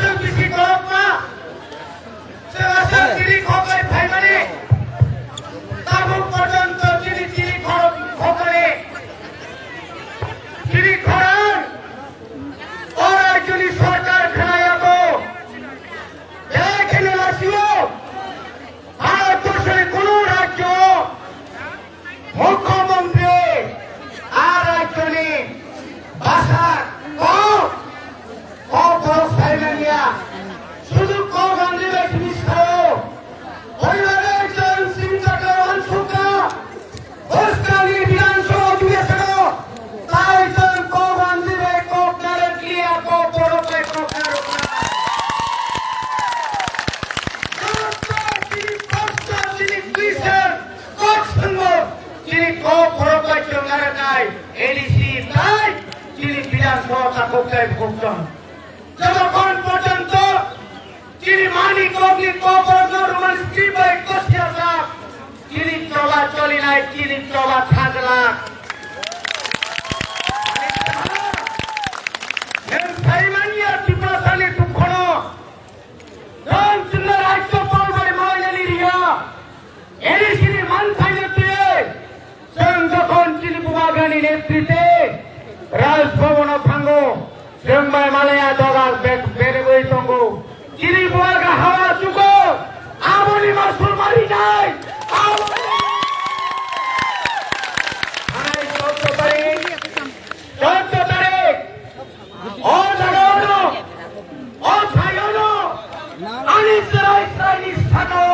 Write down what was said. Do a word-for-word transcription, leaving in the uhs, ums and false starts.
Bisi khorokma, chwngsa chini khoklai phaimani, tabuk porjonto chini chini khorok khoklai, chini khorang, o rajyoni sorkar khwnayago, belai kheno lasio, Bharat borshoni kuno rajyo, Mukhyamantri a rajyoni bwsa kok, kok borok sai manya. Sudu kok randi bai simi sao. Hoibare chwng sini chakra wansukha. Bwskangni Bidhan Sabha odhikeshano. Tai chwng kok randi bai kok narwk liya, kok borok bai kok narwk na. Joto chini kosto, chini twisar, Kok swngo, chini kok khorok bai chwng narwknai A D C tai chini Bidhan Sabha takhuk tai bukhuk chwng. Jotokhon porjonto chini mani kokni kok borokno Roman script bai kosia sak, chini choba cholinai, chini choba thajlak. Nwng sai manya Tiprasani dukhono, nwng chwngno Rajyapal bai malainani riya. A D C ni manthaino twiwi chwng jokhon chini Bubagrani netritwe Raj Bhavan o thango, chwng bai malaya doga bek berwi tongo. Chini Bubagra hawa chuko, aboni masul marinai, aboni. Thanai chwddo tarik, chwddo tarik, o jaga ono, o thai ono, ani chwrai chwraini saka o